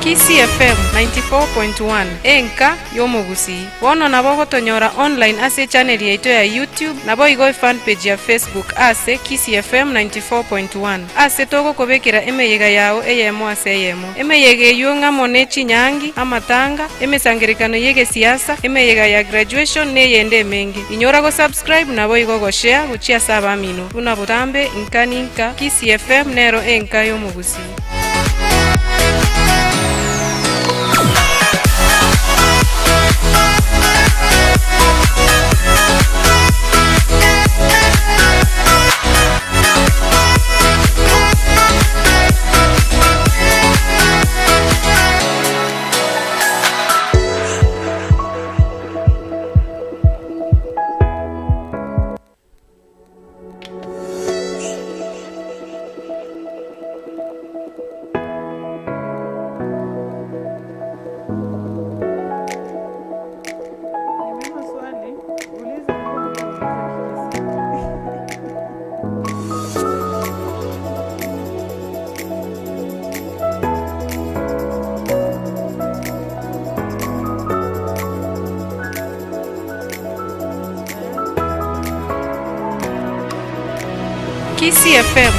Kisii FM 94.1, enka y'omogusii. Bono nabo ogotonyora online ase echannel yaito ya YouTube naboigo efanpage ya Facebook ase Kisii FM 94.1 ase togokobekera emeyega yao eyemo ase eyemo. Emeyega eyio ng'amo ne chinyangi, amatanga, emesangerekano y'egesiasa, emeyega ya graduation neyende emenge. Inyora go subscribe naboigo go share gochia ase abamino buna botambe inka ninka Kisii FM nero enka y'omogusii. Kisii FM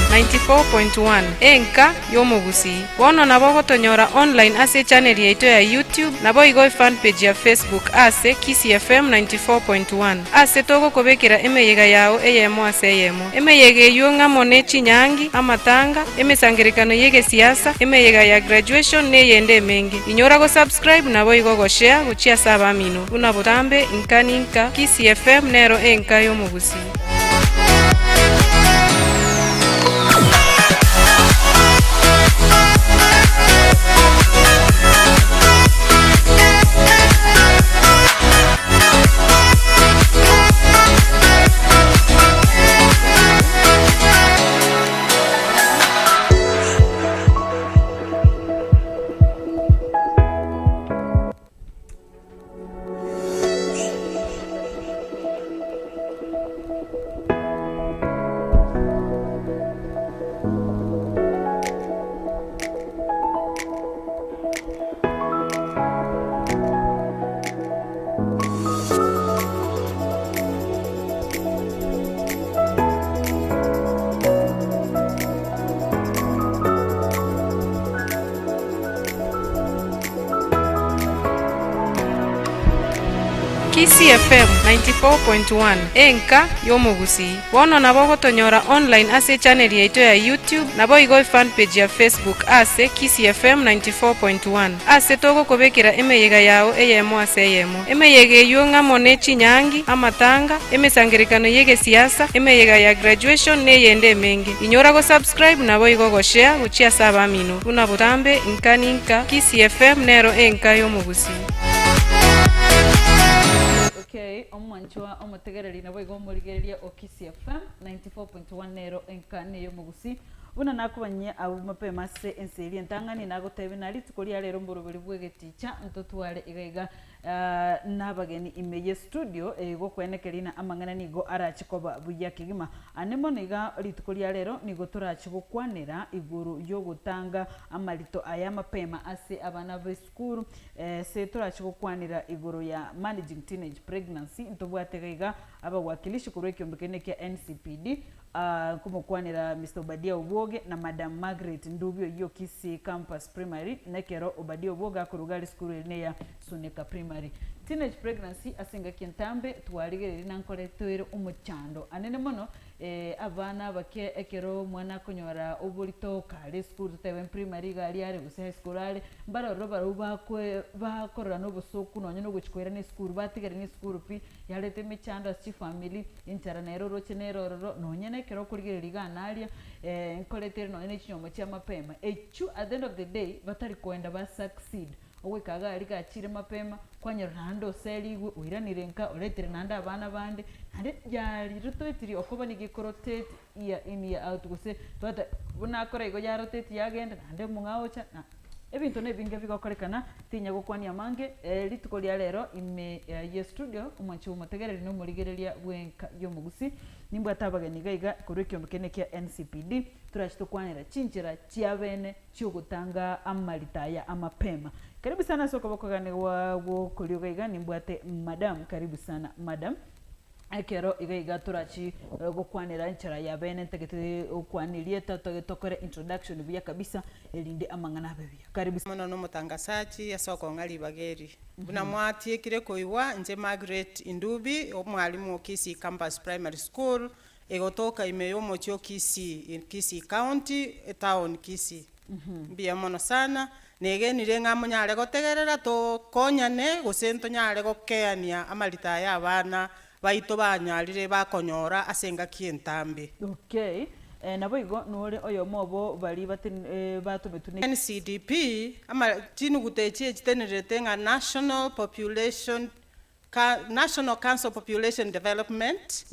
94.1, enka y'omogusii. Bono nabo ogotonyora online ase echannel yaito ya YouTube naboigo efanpage ya Facebook ase Kisii FM 94.1 ase togokobekera emeyega yao eyemo ase eyemo. Emeyega eyio ng'amo ne chinyangi, amatanga, emesangerekano y'egesiasa, emeyega ya graduation neyende emenge. Inyora go subscribe naboigo go share gochia ase abamino buna botambe inka ninka Kisii FM nero enka y'omogusii. Kisii FM 94.1, enka y'omogusii. Bono nabo ogotonyora online ase echannel yaito ya YouTube naboigo efanpage ya Facebook ase Kisii FM 94.1 ase togokobekera emeyega yao eyemo ase eyemo. Emeyega eyio ng'amo ne chinyangi, amatanga, emesangerekano y'egesiasa, emeyega ya graduation neyende emenge. Inyora go subscribe naboigo go share gochia ase abamino buna botambe inka ninka Kisii FM nero enka y'omogusii. Okay, omwanchwa omotegereri naboigo omorigereria o Kisii FM 94.1 nero enka ney'omogusii. Buna nakobanyia abwo mapema ase ense eria entang'ani, nagotebia na rituko ria rero mborobori bw'egeticha ntotware iga iga nabageni ime ye studio gokweneka rina amang'ana nigo arache koba buya kegima. Ane mono iga rituko ria rero nigo torache gokwanera igoro yogotanga amarito aya mapema ase abana b'esukuru ase torache gokwanera igoro ya managing teenage pregnancy ntobwate iga iga abawakilishi korwa ekiombe keria kia NCPD Nkomokwanera Mister Obadia Obwoge na Madam Margaret Ndubi oyio Kisii Campus Primary nekero Obadia Obwoge akoruga are sukuru eri neya Suneka Primary. Teenage pregnancy ase engaki entambe twarigereiri na nkoretoire omochando anene mono abana abake ekero omwana akonyora oborito kare esukuru totebe primary iga aria are gose high school are mbare ororo barabwo bakwe bakorora na obosoku nonye na ogochi koirana esukuru batigarania esukuru pi yareta emechando ase chifamiri Enchara nere oroche nere ororo, nonya nekero okorigereria iga naria, nkorete ere nonya ne chinyomba chia mapema, echio at the end of the day batari koenda ba succeed, ogoika iga aria gachire mapema, kwanyora naende oserigwe, oiranire nka, oretire naende abana bande, naende yarirotetiri okoba nigo ekorotate year in year out gose twata buna akora igo yaroteti yagenda naende omong'ao ocha na. Ebinto nebinge bigokorekana, tinya gokwania amange, rituko ria rero ime ye studio, omwanchi bw'omotegereri na omorigereria bw'enka y'omogusi, nimbwate abageni iga iga korwa ekiombe kende kia NCPD, torache tokwanera chinchera chiabene chi'ogotanga amarita aya amapema. Karibu sana ase okobokoganigwa gw'okorio iga iga, nimbwate madam, karibu sana madam. Ekero iga iga torachi gokwanera enchera ya bene ntagete okwane erieta toge tokore introduction buya kabisa erinde amang'ana abe buya. Karibu. Mono nomotangasachi ase okong'a ribaga eri. Buna mwatiekire koigwa, inche Margaret Indubi, omwalimu o Kisii Campus Primary School, egotoka ime y'omochie o Kisii, in Kisii County, etown Kisii. Mbuya mono sana, negenire ng'a monyare gotegerera tokonyane gose ntonyare gokeania amarita aya abana baito banyarire bakonyora ase engaki entambe. Okay, naboigo nore oyomo obo baria baten batometwe ne. NCDP, ama chinuguta echi echitenererete ng'a National Population Ca National Council Population Development,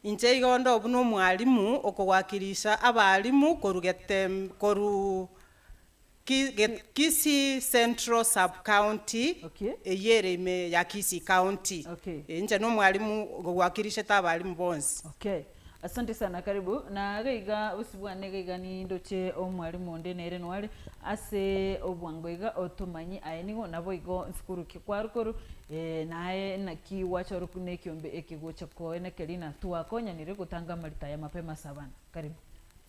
Inche igo onde obuna omwalimu okowakilisha abalimu korwa Getem korwa Ki Get Kisii Central Sub County Okay. eyio ere ime ya Kisii County. Okay. Inche na omwalimu ogowakilishete abalimu bonsi. Okay. Asante sana karibu. Na iga iga bosio bwane iga iga nindoche omwalimu onde nere noare ase obwango iga otomanye aye nigo naboigo nsukuru ki kwarwa korwa Naye naki gwachorwa buna ekiombe eke gocha koenekeria na twakonyanire gotanga amarita aya mapema ase abana? Karibu.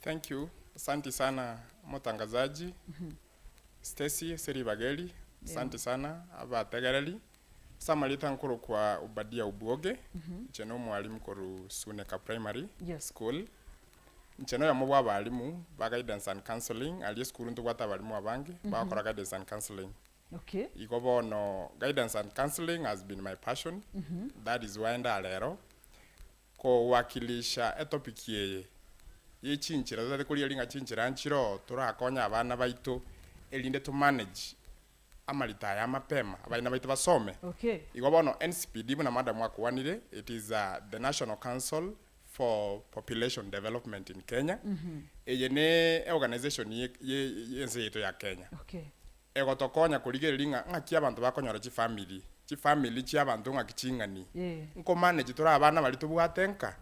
Thank you, asanti sana omotangazaji Stacy ase ribaga eri, asanti sana abategereri. Ase amarieta nkorokwa Obadia Obwoge, inche na omwalimu korwa Suneka Primary School. Inche noyomo bwa abalimu ba guidance and counselling, aria esukuru ntobwate abalimu abange bagokora guidance and counselling. Okay. Igo bono guidance and counseling has been my passion, that is why ndarero kowakilisha etopic eye ye chinchera totari korigereria ng'a chinchera nchiroo torakonye abana baito erinde to manage amarito aya mapema abaina baito basome. Okay. Igo bono NCPD buna madam akwanire it is the National Council for Population Development in Kenya, eye ne eorganization ye ye ense yaito ya Kenya. Okay. Egotokonya korigereria ng'a ng'aki abanto bakonyora chifamiri, chifamiri chi'abanto ng'aki ching'ani. Nkomanage tore abana baria tobwate nka?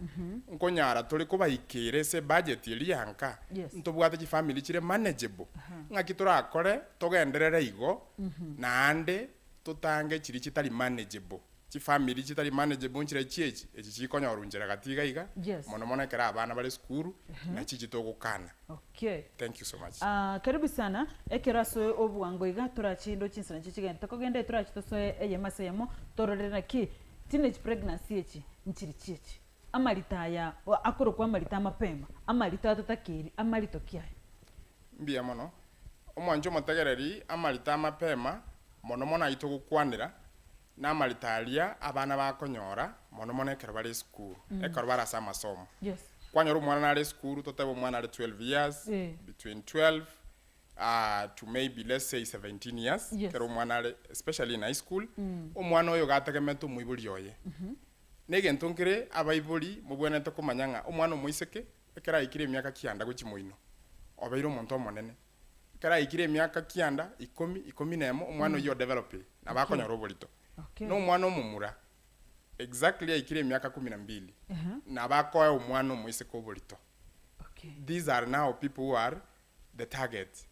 Nkonyara tore kobaikera ase ebudget eria ya nka? Ntobwate chifamiri chire manageable? Ng'aki torakore togenderere igo naende totange chiria chitari manageable? Chifamiri chitari manageable nchire chiechi, echi chikonyorwa nchera gati iga iga, Yes. mono mono ekero abana bare esukuru, nachi echi togokana. Okay. Thank you so much. Ah, karibu sana ekero ase obwango iga torache chinsa nachio chigende tokogenda torache tosoe eyemo ase eyemo tororere naki teenage pregnancy echi nchiri chiachi amarita aya akorokwa amarita amapema amarito atotakeiri amarito ki aya? Mbuya mono. Omwancho omotegereri amarito amapema mono mono ayio togokwanera Namarita aria abana bakonyora, mono mono ekero bare esukuru, ekero bare ase amasomo. Yes. Kwanyora omwana nare esukuru, totebe omwana are 12 years, Eh. between 12 to maybe let's say 17 years, Yes. ekero omwana are especially in high school, omwana oyo iga ategemete omoibori oye. Negento nkere abaibori mobwenerete komanya ng'a omwana omoiseke, ekero aikire emiaka kianda gochia moino, obeire omonto omonene. Ekero aikire emiaka kianda, ikomi, ikomi na emo, omwana oyio odevelopire, nabo akonyora oborito. Okay. Na omwana omomura, exactly aikire emiaka kumi na mbili, nabo akoe omwana omoiseke oborito. Okay. These are now people who are the target.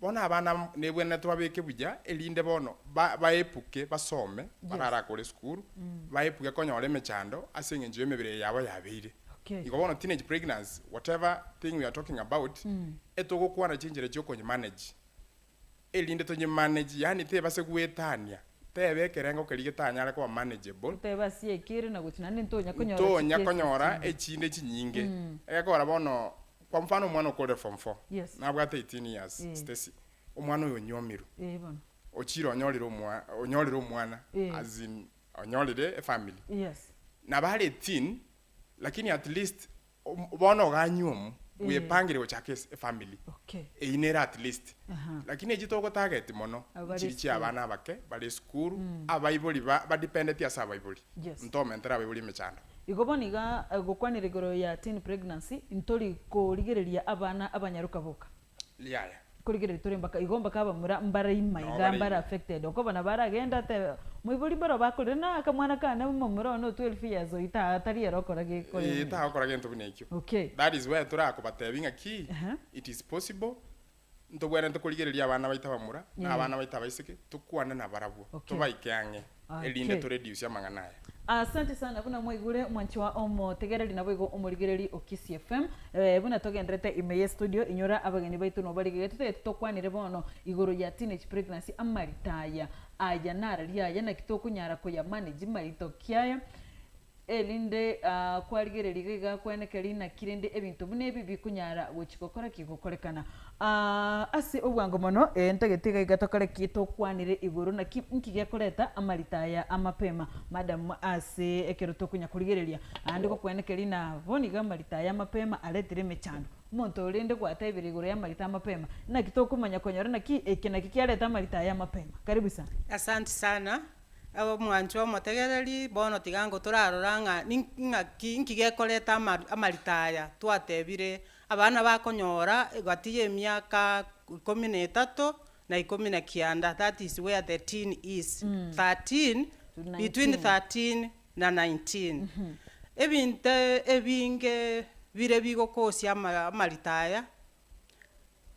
Bono abana nebwenerete babeke buya, erinde bono ba- baepuke basome, bararakore esukuru, baepuke konyora emechando ase eng'encho ya emebere yabo yabeire. Okay. Igo bono teenage pregnancy, whatever thing we are talking about, etogokwana chinchera chiokonyemanage, erinde tonyemanage, yaani tebase goetania, tebe ekerengo keria getanyare koba manageable, Totebe ase ekere na gochi naende ntonya konyora ntonya chikesi konyora chinde. echinde chinyinge. Egekogera bono, kwa mfano omwana okorire form four, Yes. nabwate 18 years, Eh. Stacy, omwana oyo onywomirwe, Eh, bono. ochire onyorire omwa onyorire omwana, Eh. as in onyorire efamily. Yes. Nabo are 18, lakini at least Bono oganywe omo, bwepangire gochaka ase efamily. Okay. Eyio nere at least. Aha. Lakini echi togotarget mono, Abare nchiri chia esukuru. abana abake bare esukuru, abaibori ba badependeti ase abaibori. Yes. Ntomentere abaibori emechando. Igo bono iga gokwanera igoro ya teen pregnancy, ntori korigereria abana abanyaroka boka. Yaya. Korigereria tore mpaka igo mpaka abamura mbare ima Noo iga bare mbare ime. affected okoba nabo aragende atebe moibori mbaro bakorire na akamwana kane momura one o 12 years oyi ta tari ere okora gekore Eeh buna. tagokora gento buna ekio. Okay. That is why torakobatebi ng'a ki, Ehe. it is possible, ntobwenerete korigereria abana baito abamura, na Yeah. abana baito abaiseke, tokwane nabarabwo, Okay. tobaike ang'e, erinde Okay. toreduce amang'ana aya. Asante sana buna mwaigure mwanchi wa omotegereri naboigo omorigereri o Kisii FM eh, buna togenderete ime ye studio inyora abageni baito nobarigege totagete tokwanere bono igoro ya teenage pregnancy amarito aya aya narari aya naki tokonyara koya manage marito ki aya erinde ah, kwarigereria iga iga kwenekeri naki rende ebinto buna ebi bikonyara gochi gokora ki gokorekana Ah, ase obwango mono eh, ntagete iga iga tokore ki tokwanere igoro naki nki gekoreta amarito aya amapema madam ase ekero tokonya korigereria ande gokwenekeri na bono iga amarito aya amapema aretire emechando omonto orende gwatebire igoro ya amarito amapema naki tokomanya konyora naki eke naki kiareta amarito aya amapema karibu sana. Asante sana, omwancho omotegereri, bono tiga ngo torarora ng'a nin ng'aki nki gekoreta ama amarito aya twatebire, abana bakonyora egati ya emiaka ikomi na etato na ikomi na kianda, that is where the teen is, 13 To between 19. 13 na 19. Ebinto ebinge bire bigokosia ama amarito aya,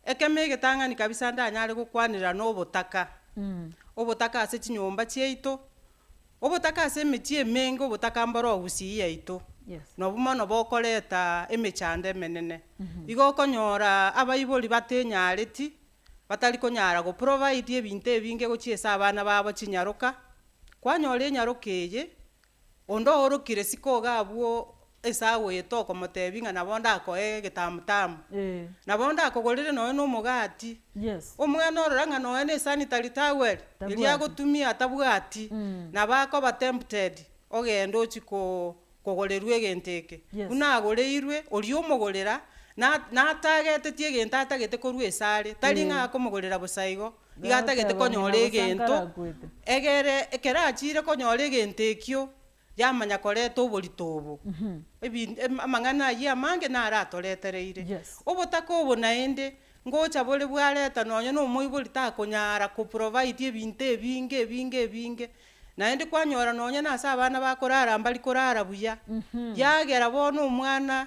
ekemo egetang'ani kabisa ndanyare gokwanera na obotaka, obotaka ase chinyomba chiaito, obotaka ase emechie emenge obotaka mboro ogusii yaito, Yes. nobwo mono bokoreta emechando emenene. Igo okonyora abaibori batenyareti, batari konyara goprovide ebinto ebinge gochia ase abana babo chinyaroka, kwanyora enyaroka eye, onde oorokire siko iga abwo ase agoeta okomotebia ng'a nabo ndakoe egetamutamu, Eh. nabo ndakogorere nonye na omogati, Yes. omwana orora ng'a nonye na esanitary towel, Tabwati. eria agotumia atabwati, nabo akoba tempted, ogenda ochia ko kogorerwa egento eke. Yes. Buna agoreirwe, oria omogorera, na natageteti egento atagete korwa ase are, tari ng'a akomogorera bosa igo, iga atagete Goteba konyora ng'ina egento, bosa nkarakwete. egere ekero achire konyora egento ekio, yamanya koreta oborito obo. Ebi em amang'ana aywo amange naro atoretereire. Yes. Obotaka obo naende, ngocha bore bwareta nonye na omoibori takonyara koprovide ebinto ebinge ebinge ebinge, naende kwanyora nonye na ase abana bakorara mbari korara buya, yagera bono omwana,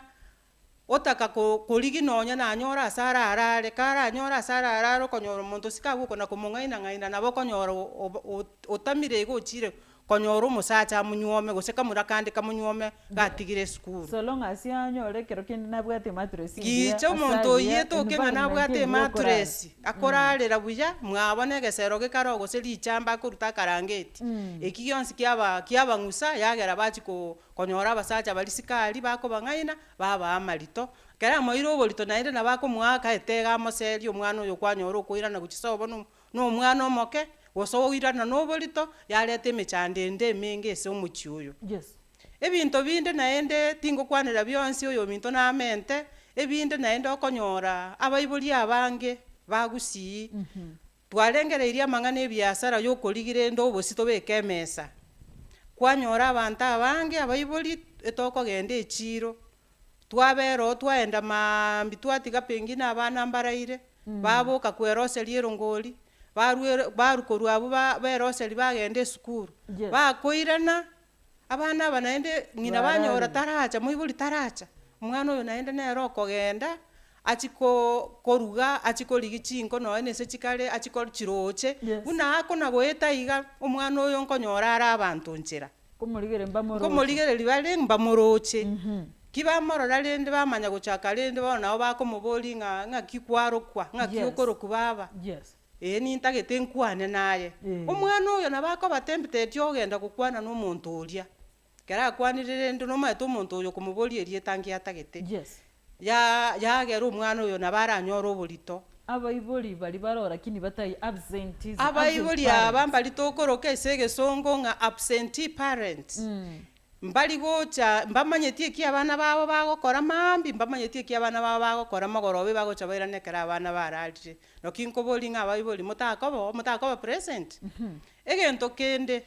otaka ko korigi nonye nanyore ase ararare, karanyore ase ararare okonyora omonto sika abwo okona komong'aina ng'aina nabo okonyora o- o- otamire iga ochire konyora omosacha amonywome gose kamura kande kamonywome, gatigire esukuru. So long as anyore ekero kende nabwate emattress engiya Gicha ase omonto aria oyete oke ng'a environment nabwate engiya okorara. ematress, akorarera buya, mwabo na egesero gekare oo gose richamba akoruta akarangeti, eki gionsi kiaba kiabang'usa yagera bachia ko konyora abasacha baria sikari bakobang'aina, babaa amarito, ekero amoire oborito naende nabo akomoaka etega amoserie omwana oyo kwanyora okoirana gochia sobo na na omwana omoke, gose oirana na oborito, yareta emechando ende emenge ase omochie oyo. Yes. Ebinto binde naende tingokwanera bionsi oyo ominto namente, ebinde naende okonyora abaibori abange, bagusii, twarengereirie amang'ana ebiasara ya okorigira ende obosie tobeke emesa, kwanyora abanto abange abaibori, etokogenda echiro, twabera oo twaenda maambia twatiga pengine abana mbaraire, baboka kweroseria erongori, barwa barwa korwa abwo ba beroseri bagenda esukuru, Yes. bakoirana, abana aba naende ng'ina banyora Bararire. taracha moibori taracha, omwana oyo naende nere okogenda, achia ko koruga achia korigia chinko nonye na ase chikare achia kor chiroche, Yes. buna akona goeta iga, omwana oyo nkonyora are abanto nchera. Komorigereria mbamoroche. Nkomorigereria bare mbamoroche, ki bamorora rende bamanya gochaka rende bono nabo bakomoboria ng'a ng'aki kwarokwa, ng'aki Yes. okorokwa baba, Yes. eh nintagete nkwane naye. Eh. Omwana oyo nabo akoba tempted ogenda gokwana na omonto oria, ekero akwanire rende nomanyete omonto oyo okomoboria erieta nki atagete, Yes. ya yagera omwana oyo nabo aranyore oborito. Abaibori bari barora lakini batai absenteeism, absent Abaibori aba parents. mbari tokoroka ase egesongo ng'a absentee parents, mbari gocha mbamanyeti eki abana babo bagokora maambia, mbamanyeti eki abana babo bagokora mogoroba ebagocha bairane ekero abana bararire. Naki nkobori ng'a abaibori motakoba oo motakoba present. Egento kende,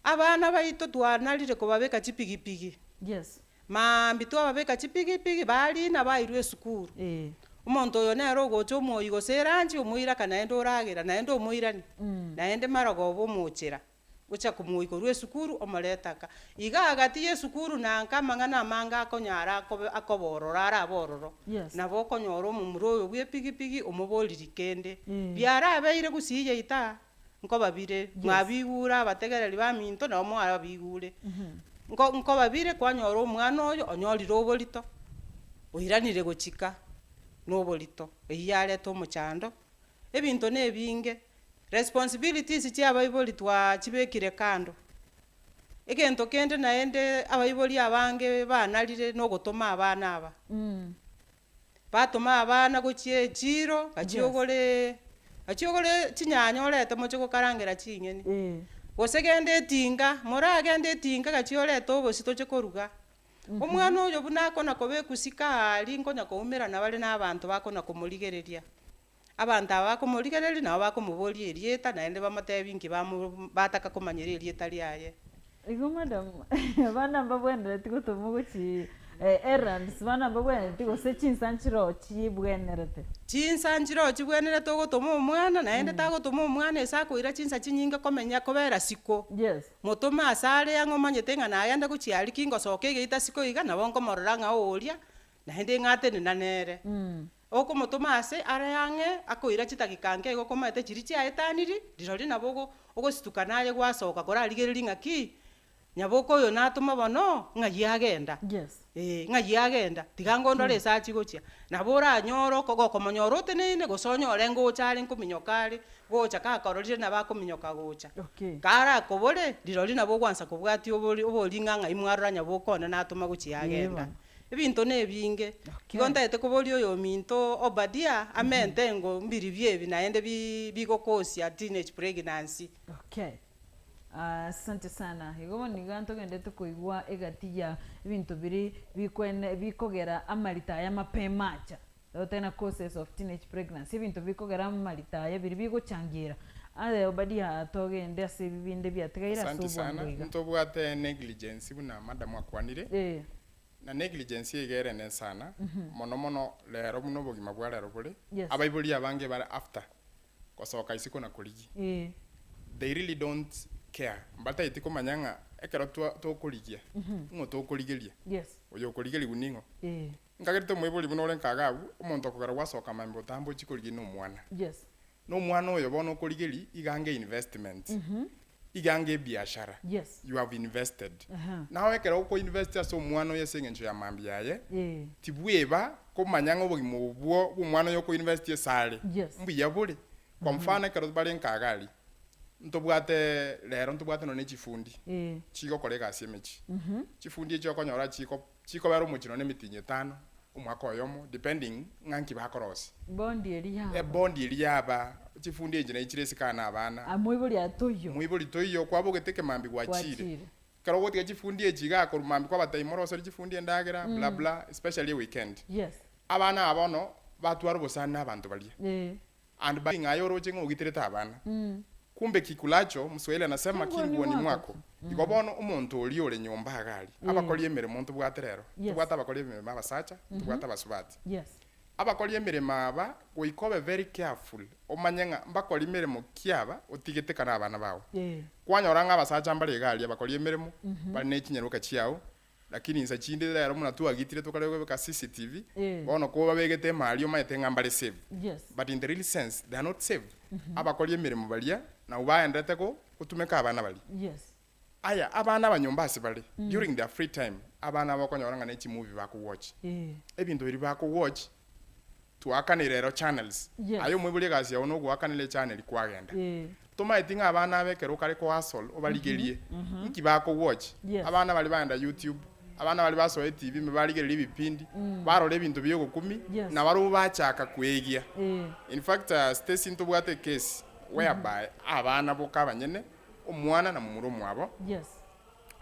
abana baito twanarire kobabeka chipigipigi, Yes. maambia twababeka chipigipigi barina bairwa esukuru. Eh. Omonto oyo nere ogocha omoyia gose eranchi, omoiraka naende oragera, naende omoirani, naende marogoba omochera, gocha komoyia korwa esukuru omorete aka. Iga agati ya esukuru na nka amang'ana amange akonyara akobe akoba ororo arabe ororo. Yes. Nabo okonyora omomura oyo bwa epigipigi omoboriri kende, biarabeire gusii yaito aa, nkoba bire, mwabigure abategereri baminto nabo mwabigure. Nko nkoba bire kwanyora omwana oyo onyorire oborito, oiranire gochika na oborito, eywo yareta omochando, ebinto na ebinge, responsibilities chia abaibori twachibekire kando. Egento kende naende abaibori abange banarire na ogotoma abana aba. Batoma abana gochia echiiro, gachia Yes. ogore gachia ogore chinyanya orete moche gokarangera ching'eni. Eh. Gose genda etinga, moragende etinga gachia orete obosie toche koruga. Omwana oyo buna akona kobekwa siko aaria nkonya koumerana bare na abanto bakona komorigereria. Abanto aba bakomorigereria nabo bakomoboria erieta naende bamotebi inki bamo bataka komanyera erieta riaye. Igo madam, abana mbabwenereti gotoma gochi errands, bana mbabwenereti gose chinsa nchiroo chibwenerete. Chinsa nchiroo chibwenerete ogotoma omwana, naende tagotoma omwana ase akoira chinsa chinyinge komenya kobera siko. Yes. Motome ase are ang'e omanyete ng'a nagenda gochia aria ki ngosoka egeita siko iga, nabo nkomorora ng'a oria, naende ng'atenena nere. Okomotoma aase are ang'e, akoira chidakika nke igo okomaete chiria chiaetaniri, rirorio nabo ogo ogosituka naye gwasoka korarigereria ng'aki, nyaboka oyo natoma bono, ng'ai agenda? Yes. Ee, ng'ai agenda, tiga ngondore ase achia gochia. Nabo oranyore oko gokomonyora oteneine, gose onyore ngocha are nkominyoka are, gocha kakororire nabo akominyoka gocha. Okay. Karakobore, rirorio nabo ogwansa kobwatia obori oboring'a ng'ai mwarora nyaboka one natoma gochia Ee agenda. bono. Ebinto nebinge. Igo ntagete koboria oyominto Obadia amente ngo mbiribio ebi naende bi bigokosia teenage pregnancy. Okay. Asante sana. Igo bono iga ntogenderete koigwa egati ya ebinto biri bikwene bikogera amarita aya mapema acha. Totebe causes of teenage pregnancy, ebinto bikogera amarita aya biri bigochangira. Aye Obadia togende ase ebi binde biatigaire ase Asante obwango sana. iga. Ntobwate negligence buna madam akwanire. Eh. Na negligence iga ere ene sana, mono mono rero buna obogima bwa rero bore, Yes. abaibori abange bare after gosoka isiko na korigia. Eh. They really don't care, mbataeti komanya ng'a ekero twa tokorigia, ng'o tokorigeria, Yes. oyo okorigerigwa ning'o. Eh. Nkagerete omoibori buna ore nkaga abwo, omonto okogera gwasoka mambia otambe ochie korigia na omwana. Yes. Na omwana oyo bono okorigeria iga ange investment, iga ange ebiashara, Yes. you have invested. Aha. Nawe ekero okoinvest ase omwana oyo ase eng'encho ya mambia yaye, Eh. tibweba komanya ng'a obogima obwo bwa omwana oyo okoinvest ase are, Yes. mbuya bore. Kwa mfano ekero bare nka iga aria, ntobwate rero ntobwate nonye chifundi, Eh. chigokora egasi emechie. Chifundi echi okonyora chiko chikobera omochie nonye emitinyi etano, omwaka oyomo, depending ng'a nki bakorosia. Bondi eria yaba. Ebondi eria yaba, chifundi echi nachi chire isiko aa na abana. Ah, moibori aa toiyo. Moibori toiyo, kwabogete ekemambia gwachire. Gwachire. Ekero ogotiga chifundi echi igaa korwa mambia kwabatebia moroseri chifundi endagera, bla bla, especially eweekend. Yes. Abana aba bono, batwara obosani na abanto baria. Eh. And by ng'a aye oroche ng'a ogiterete abana. Kumbe kikulacho, mswahili anasema Ki nguoni ki nguoni mwako. mwako. Igo bono omonto oria ore nyomba iga aria, abakori emeremo ntobwate rero, Yes. ntobwate abakori emeremo abasacha, ntobwate abasubati. Yes. Abakori emeremo aba goika obe very careful omanye ng'a mbakori meremo ki aba otigete kare abana bao. Eh. Kwanyora ng'a abasacha mbare iga aria abakori emeremo, bare ne chinyaroka chiao, Lakini insa chinde rero buna twagitire tokare kobeka CCTV, Eh. bono kobabegete emari omanyete ng'a mbare safe. Yes. But in the real sense they are not safe. Abakori emeremo baria nabwo baenderete go gotumeka abana baria. Yes. Aya abana abanyomba ase bare, during their free time, abana aba okonyora ng'a ne chimovie bakowatch. Eh. Ebinto ebi bakowatch, twakanire ero channels. Yes. Aye omoibori egasi yago nogoakanera echannel kwagenda. Eh. Tomaeti ng'a abana aba ekero okare kohustle obarigerie nki bakowatch. Yes. Abana baria bagenda YouTube, abana baria basoa etv ime barigereria ebipindi, barora ebinto bia ogokumi, Yes. na barobwo bachaka koegia. Eh. In fact, Stacy ntobwate ecase whereby abana boka abanyene, omwana na momura omwabo, Yes.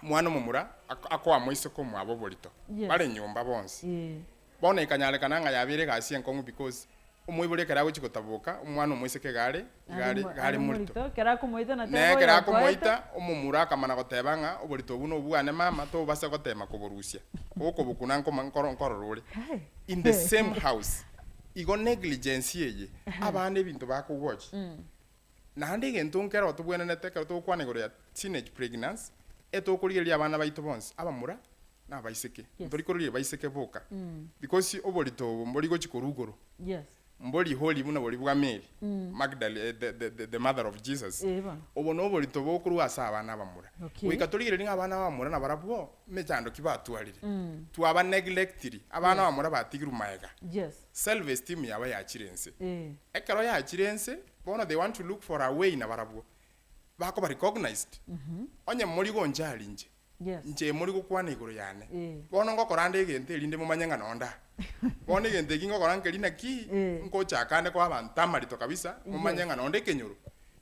omwana omomura ako- akoa moiseke omwabo oborito, Yes. bare nyomba bonsi. Eh. Bono ekanyarekana ng'a yabeire egasi enkong'u because omoibori ekero agochia gotaboka, omwana omoiseke iga are, iga are, iga are morito. Ekero akomoita na Ne teba ekero oyo okoete. akomoita, omomura akamana goteba ng'a oborito obwo nobwane mama, tobasa gotema koborusia, okobokuna nkoma nkoro nkorora ore. Kai. In the same house. Igo negligence eye, abana ebinto bakogochi. Naende egento nkero tobwenerete ekero togokwana igoro ya teenage pregnancy, etokorigereria abana baito bonsi, abamura na abaiseke. Yes. Ntori korigereria baiseke boka, because oborito obo mbori gochi korwa igoro. Yes. Mbori holy buna boria bwa Mary, Magdal the, the, the, the mother of Jesus. Eh, bono. Obo noborito bokorwa ase abana abamura. Okay. Goika torigererie ng'a abana abamura nabarabwo emechando ki batwarire. Twaba neglectiri, abana abamura batigirwe maega. Yes. Self esteem yabo yachire inse. Eh. Ekero yachire inse, bono they want to look for a way nabarabwo bakoba recognized. Onye mori gonchari inche, Yes. Inche mori gokwana igoro yane. Eh. Bono ngokora nde egento erinde momanye ng'a nonde aa. Bono egento eki ngokora nkeri naki, Eh. nkochaka ande koa abanto amarito kabisa, momanye Yes. ng'a nonde ekenyoro.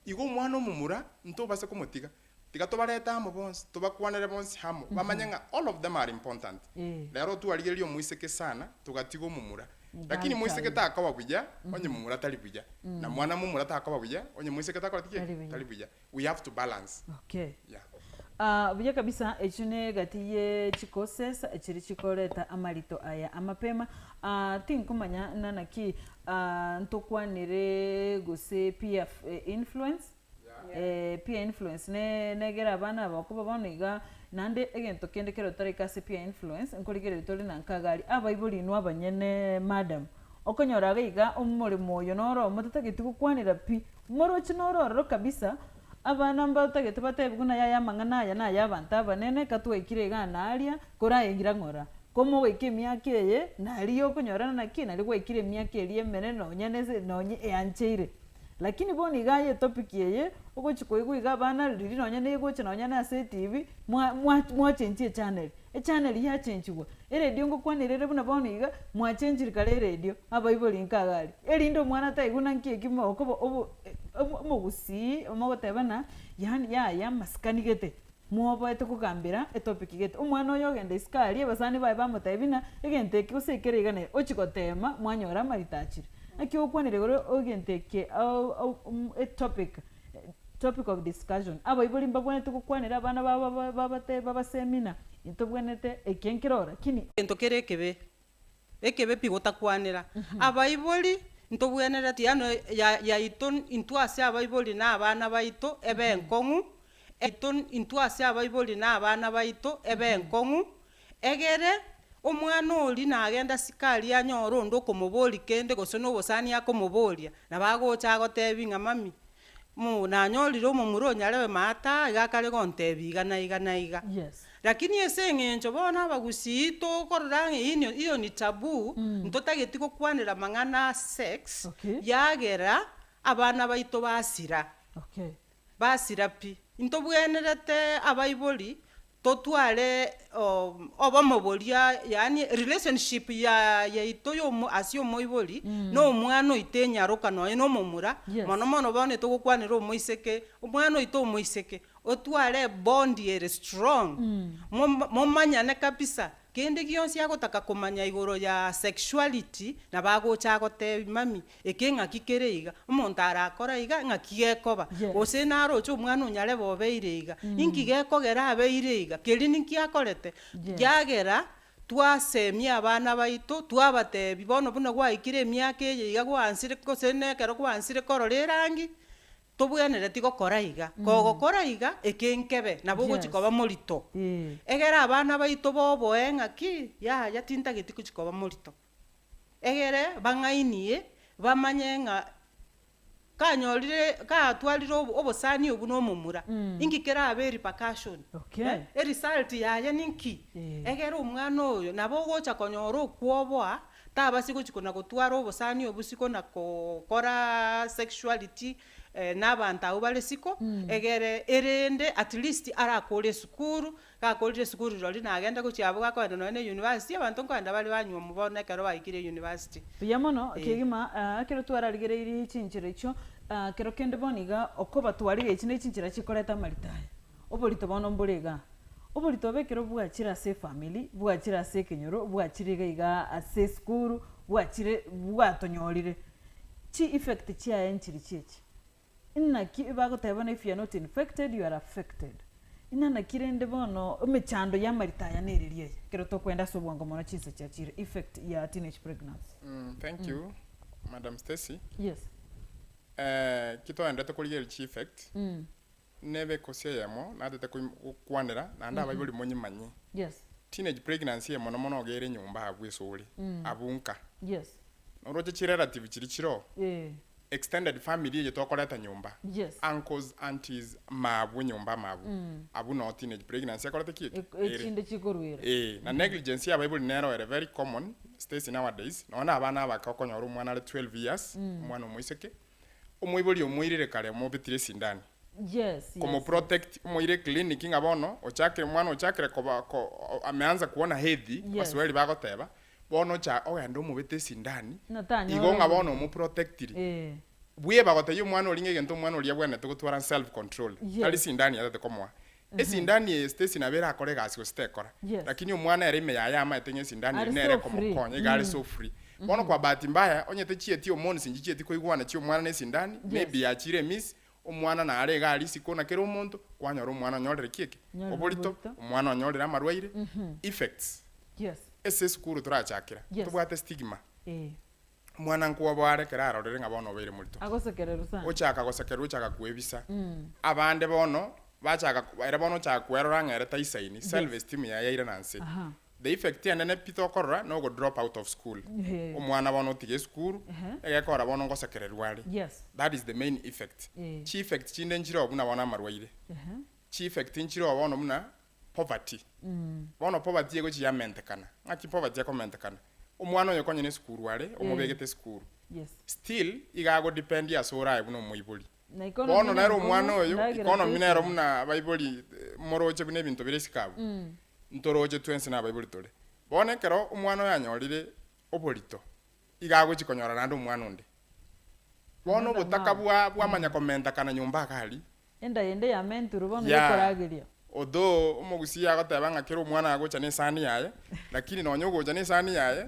Igo omwana omomura, ntobase komotiga, tiga tobarete amo bonsi, tobakwanere bonsi amo, bamanye ng'a all of them are important. Eh. Rero twarigereria omoiseke sana, togatiga omomura. Lakini Girl moiseke child. takoba buya, onye momura tari buya. Na mwana momura takoba buya, onye moiseke takoreti ki? Tari buya. Tari buya. We have to balance. Okay. Yeah. Ah, buya kabisa echio ne egati ye chicauses chiria chikoreta amarito aya amapema. Ah, tinkomanya nana ki ah, ntokwanere gose peer influence eh, peer influence ne negera abana aba okoba bono iga naende egento kende kero otareka ase peer influence nkorigereria tore na nkagari abaibori inwe abanyene madam okonyora iga iga omoremo oyo noro motatageti gokwanera pi moroche noro ororo kabisa abana mbatagete batebiwe buna yaya amang'ana aya na ya abanto abanene katwaikire iga naria koraengira ng'ora. Komogoika emiaka eye, naria okonyorana naki, naria gwaikire emiaka eria emenene nonya nese nonye eancheire. Lakini bono iga aye etopic eye, ogochi koigwa iga abana riria nonya na egocha nonya na ase etv, mwa mwa mwachenchia echannel, echannel yachenchiwa, eredio ngokwanera ere buna bono iga, mwachenchiri kare eredio, abaibori nka iga aria, erinde omwana taigwa naki eki okoba obo omogusii omogoteba ng'a yaani yaya amasikani gete. Mwoboete kogambera etopic gete. Omwana oyo ogenda isiko aria, abasani baye bamotebia ng'a egento eke gose ekere iga na ochia gotema mwanyora amarito achire. Naki ogokwanera igoro egento eke etopic, topic of discussion. Abaibori mbabwenerete gokwanera abana babo babate babasemia ng'a intobwenerete eke nkere oo lakini. Egento kere ekebe, ekebe pi gotakwanera. Abaibori ntobwenereti yaani ya yaito intwe ase abaibori na abana baito ebe enkong'u, Ito intwe ase abaibori na abana baito ebe enkong'u, egere omwana oria nagenda sikari anyore onde okomoboria kende gose na obosani akomoboria, nabo agocha agotebi ng'a mami, mo nanyorire omomura onyarebe maata iga akare gontebia iga na iga na iga. Yes. Lakini ase eng'encho bono abagusii tokorora ng'a eyio iyo ni taboo, ntotageti gokwanera amang'ana a sex, Okay. yagera abana baito basira. Okay. Basira pi. Intobwenerete abaibori totware obomo boria yaani relationship ya yaito ya omo ase omoibori na omwana oito enyaroka nonye na omomura, Yes. mono mono bono togokwanera omoiseke, omwana oito omoiseke, otware ebond ere strong, moma momanyane kabisa. Kende gionsi agotaka komanya igoro ya sexuality, nabo agocha agotebi mummy, eke ng'aki kere iga, omonto arakora iga ng'aki gekoba, Yes. gose naroche omwana onyarebe obeire iga, inki gekogera abeire iga, keria ninki akorete? Yes. Kiagera twasemia abana baito, twabatebi bono buna gwaikire emiaka eye iga gwaansire gose na ekero gwaansire korora erangi, Tobwenereti gokora iga, kogokora iga, eke nkebe, nabo ogochia Yes. koba morito. Ee. Egere abana baito boboe ng'aki, yaya tintageti gochia koba morito. Egere bang'ainie, bamanye ng'a kanyorire katwarire obo obosani obwo na omomura, inki kerabe erepercussion, Okay. eh, eresult yaye ninki? Ee. Egere omwana oyo nabo ogocha konyora okwoboa, Tabasi gochia kona gotwara obosani obosiko na kokora sexuality na abanto abwo bare isiko, egere erende at least arakore esukuru, gakorire esukuru rirorio nagende gochia abwo gakogenda nonye na university, abanto nkogenda bare banywa bono ekero baikire university. Buya mono Eh. kegima ekero twararigereirie chinchera echio, kero kende bono iga okobatwarigia echi ne chinchera chikoreta amarito aya. Oborito bono mbore igaa. Oborito obo ekero bwachire ase efamiri, bwachire ase ekenyoro, bwachire iga igaa ase esukuru, bwachire bwatonyorire, chi effect chiaye nchiri chiachi. Naki bagoteba bono if you are not infected you are affected. Ng'a naki rende bono emechando ya amarito aya nereria eye, ekero tokoenda ase obwango mono chinsa chiachire, effect ya teenage pregnancy. Thank you. Madam Stacy, Yes. ki toenderete korigereria chieffect, nebe ekosi eyemo natete koim- gokwanera naende abaibori monyimanye. Yes. Teenage pregnancy eye mono mono iga ere nyomba abwo ase ore, abwo nka. Yes. Noroche chirelative chiria chiroo, Eh. extended family eye tokoreta nyomba, Yes. uncles, aunties, mabwo nyomba mabwo, abwo noo teenage pregnancy ekorete ki? Ere. Echinde chikorwera. Eh, na negligence ya abaibori nero ere very common Stacy nowadays, nonya na abana abake okonyora omwana are 12 years, omwana omoiseke, omoibori omoirire kare omobetire esindani, Yes, yes. komoprotect omoire eclinic ng'a bono ochakire omwana ochakire koba ko ameanza kuona hedhi, Yes. abaswahili bagoteba, bono ocha ogende omobete esindani, Ng'a tanyora igo ng'a oborwaire. bono omoprotectiri. Eh. Buya bagotebia omwana oria ng'a egento omwana oria abwenerete gotwara self control, Yes. tari sindani yatete komoa. Esindani eye Stacy nabo erakore egasi gose tekora, Yes. lakini omwana ere ime yaye amaete ng'a esindani Are eri nere so free. ekomokonya, iga are so free. Bono kwa bahati mbaya, onye techieti hormones nchichieti koigwana chia omwana na esindani, Yes. maybe yachire emiss, omwana nare iga aria isiko na kera omonto, kwanyora omwana onyorire ki eke? Onyorire Oborito, oborito. omwana onyorire amarwaire, effects. Yes. Ase esukuru torachakera, Yes. tobwate stigma. Eh. Omwana nkwoboa are ekero arorire ng'a bono obeire morito. Agosekererwa sana. Ochaka gosekererwa ochaka kwebisa. Abande bono, bachaka ere bono ochaka kwerora ng'a ere taisaini, self esteem yaye yairana nse. Aha. The effect enene pi tokorora, na ogo drop out of school. Ehe. Omwana bono otiga esukuru, Ehe. egekora bono ngosekererwa are. Yes. That is the main effect. Eh. Chi effect chinde nchire buna bono amarwaire. Ehe. Chi effect nchire bono buna poverty. Bono poverty egochi yamentekana. Ng'aki poverty ekomentekana? Omwana oyo konya na esukuru are, omobegete esukuru. Yes. Still, iga agodependi ase oraye buna omoibori. Na economy Bono nere na omwana economy, oyo, ndagera economy teiyo. nero buna abaibori moroche buna ebinto bire isiko abwo. Ntoroche twensi na abaibori tore. Bono ekero omwana oyo anyorire oborito, iga agochi konyora naende omwana onde. Bono Another obotaka mouth. bwa bwamanya komentekana nyomba iga aria. Enda yende yamentirwe bono Yeah. yokorageria. Although omogusii agoteba ng'a kera omwana agocha na esani yaye, lakini nonya ogocha na esani yaye,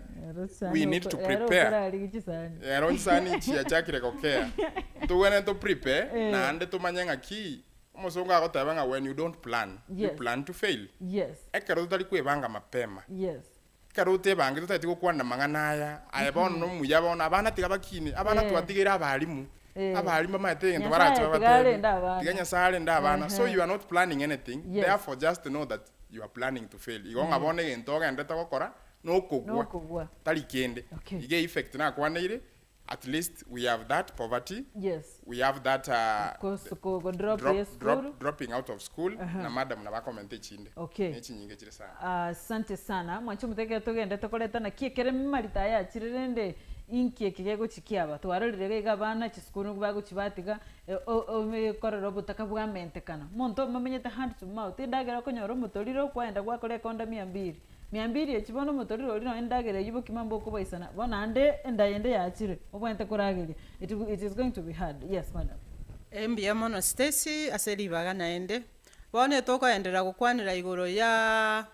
we need to prepare. Ero chisani. Ero chisani chiachakire gokea. Ntobwenerete to prepare, Eh. naende tomanye ng'aki, omosongo agoteba ng'a when you don't plan, you Yes. plan to fail. Yes. Ekero totari kwebanga mapema, Yes. ekero otebangete otagete gokwana mang'ana aya, aye bono nomuya bono, abana tiga bakine, abana Eh. twatigeire abalimu, Eh. abalimu bamaete egento Nyasaye barache tiga babatebie. arende abana. Tiga Nyasaye arende abana. So Ehe. you are not planning anything, Yes. therefore just know that you are planning to fail. Igo ng'a bono egento ogendete gokora, nokogwa. Nokogwa. Tari kende. Okay. Iga effect nakwaneire, at least we have that poverty, Yes. we have that Kos- ko- ko drop drop, ye drop, school. dropping out of school, na madam nabakomenta echinde. Okay. Nechinyinga chire sana. Asante sana mwanche omoteke togende tokoreta naki ekere marita aya achire rende inki eke gegochi kiaba twarorire iga iga abana chisukuru bagochi batiga korora obotaka bwamentekana monto momenyete hand to mouth endagera okonyora omotoriro okwaenda gwakora ekonda mia mbiri mia mbiri echi bono omotoriro oria nonye endagera eywo bokima mbokobaisana bono naende enda yende yachire obwenerete korageria it it is going to be hard yes madam. Mbuya mono Stacy ase ribaga naende. Bono etokoenderera gokwanera igoro ya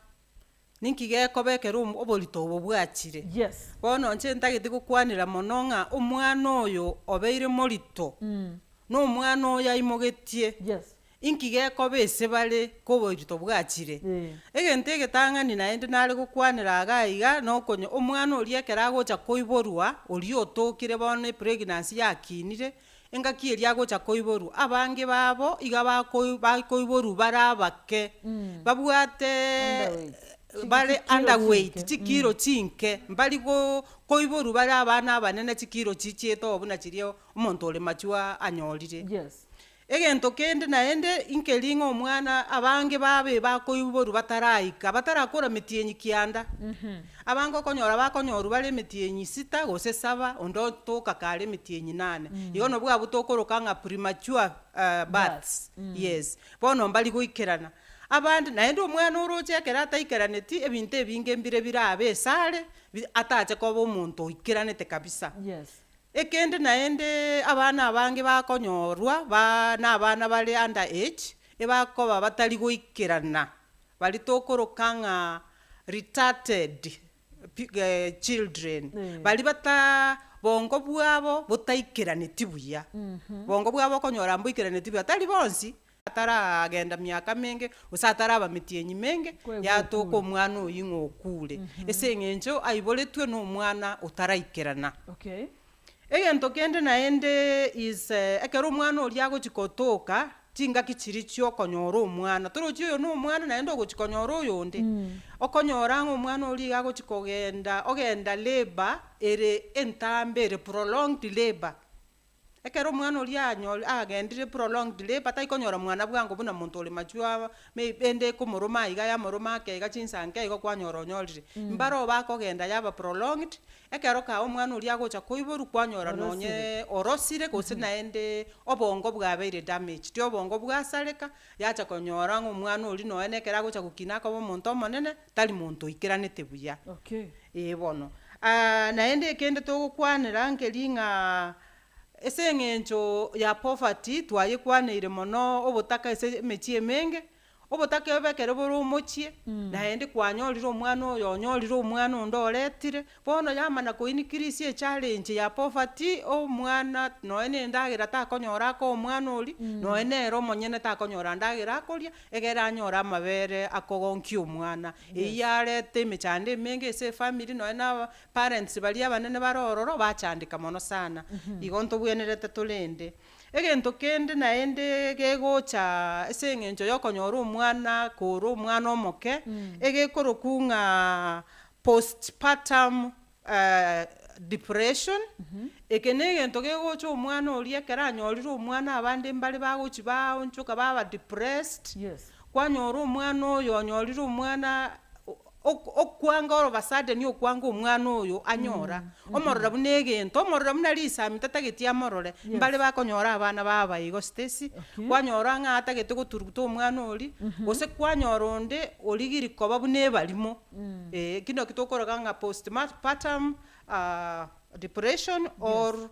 ninki gekoba ekero oborito obo bwachire. Yes. Bono inche ntagete gokwanera mono ng'a omwana oyo obeire morito, na omwana oyo aimogetie. Yes. Inki gekoba ase bare koborito bwachire. Eh. Egento egetang'ani naende nare gokwanera iga iga na okonya omwana oria ekero agocha koiborwa, oria otokire bono epregnancy yakinire, engaki eria agocha koiborwa, abange babo iga bakoi bakoiborwa bare abake, babwate Underweight. bare Chikilo underweight, chinke. chikilo chinke, mbari go koiborwa bare abana abanene chikilo chichiete oo buna chiria omonto ore mature anyorire. Yes. Egento kende naende, inkeri ng'a omwana abange babe bakoiborwa bataraika, batarakora metienyi kianda. Abange okonyora bakonyorwa bare emetienyi sita gose saba, onde otoka kare emetienyi nane. Igo nabwo abwo tokoroka ng'a premature births, yes. Bono mbari goikerana. Abande naende omwana oroche ekero ataikeraneti, ebinto ebinge mbire birabe esare, bi atache koba omonto oikeranete kabisa. Yes. Ekende naende abana abange bakonyorwa, ba na abana bare under age, ebakoba batari goikerana, baria tokoroka ng'a retarded children, baria bata bongo bwabo botaikeraneti buya, bongo bwabo okonyora mboikeraneti buya, tari bonsi, ataragenda miaka menge, gose ataraba metienyi menge, Kwegwa yatoka okure. omwana oyio ng'a okure, ase eng'encho aiboretwe na omwana otaraikerana. Okay. Egento kende naende is ekero omwana oria agochi kotoka, chingaki chiria chia okonyora omwana, torochi oyo na omwana naende ogochi konyora oyonde, okonyora ng'a omwana oria iga agochi kogenda ogenda labour ere entambe ere prolonged labour. Ekero omwana oria anyo agendire prolonged labour taikonyora mwana bwango buna monto ore mature maybe ende ekomoroma iga yamoroma ake iga chinsa nke igo kwanyora onyorire. Mbaro bakogenda yaba prolonged, ekero kaa omwana oria agocha koiborwa kwanyora nonye orosire gose naende obongo bwabeire damaged, obongo bwasareka, yacha konyora ng'a omwana oria nonya na ekero agocha gokina akoba omonto omonene, tari monto oikeranete buya. Okay. Ee bono. Naende ekende togokwanera nkeri ng'a ase eng'encho ya poverty twayekwaneire mono obotaka ase emechie emenge, obotaka obo ekero bore omochie, naende kwanyorire omwana oyo onyorire omwana onde oretire, bono yamana ko increase echallenge ya poverty, omwana nonya na endagera takonyora akoa omwana oria, nonya nere omonyene takonyora ndagera akoria, egere anyore amabere akogonkia omwana. Eyio yareta emechando emenge ase efamiri nonya na aba parents baria abanene bare ororo bachandeka mono sana. Igo ntobwenerete torende. Egento kende naende gegocha ase eng'encho ya okonyora omwana kore omwana omoke, egekorokwa ng'a postpartum depression, eke na egento kegocha omwana oria ekero anyorire omwana abande mbare bagochi baonchoka baba depressed, Yes. kwanyora omwana oyo onyorire omwana ok- okwanga all of a sudden okwanga omwana oyo anyora, omorora buna egento, omorora buna risami tatageti amorore, Yes. mbare bakonyora abana baba igo Stacy, Okay. kwanyora ng'a atagete goturuta omwana oria, gose kwanyora onde origiri koba buna ebarimo. Eeh, ekio naki tokoroka ng'a postpartum depression or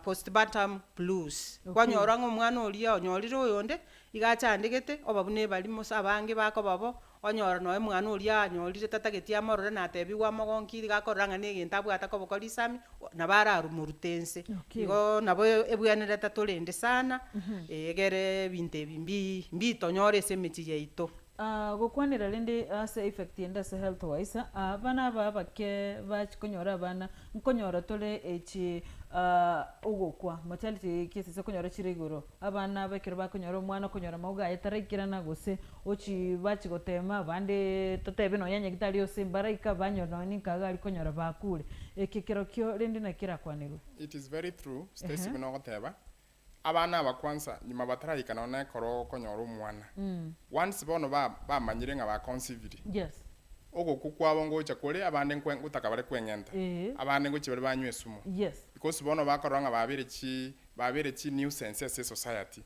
postpartum blues. Okay. Kwanyora ng'a omwana oria onyorire oyonde, iga achandegete, oba buna ebarimo ase abange bakoba bo, onyora nonye mwana oria anyorire tatageti amorore natebiwa amogonki iga akorora ng'a na egento abwate akoboko risami, nabo araromorute nse. Okay. Igo nabo ebwenerete torende sana, egere ebinto ebi mbi mbitonyore ase emechie yaito. Gokwanera rende ase effect ende ase health wise, abana aba abake bachia konyora abana, nkonyora tore echi ogokwa, mortality cases okonyora chire igoro, abana aba ekero bakonyora omwana okonyora amauga aye taraikerana gose ochi bachia gotema abande totebe nonya nyagetari ase mbaraika banyora nonya ninka iga aria konyora bakure. Eke kerokio rende naki kerakwanerwe? It is very true, Stacy buna ogoteba, Abana aba kwansa nyuma bataraika nonya ekero okonyora omwana, once bono ba bamanyire ng'a ba conciviri, Yes. ogokwa kwabo ngocha kore abande nkwe ngotaka bare kweng'enta, Eeh. abande ngochia bare banywe esumu. Yes. Because bono bakorora ng'a babeire chi babeire chi nuisance ase esociety.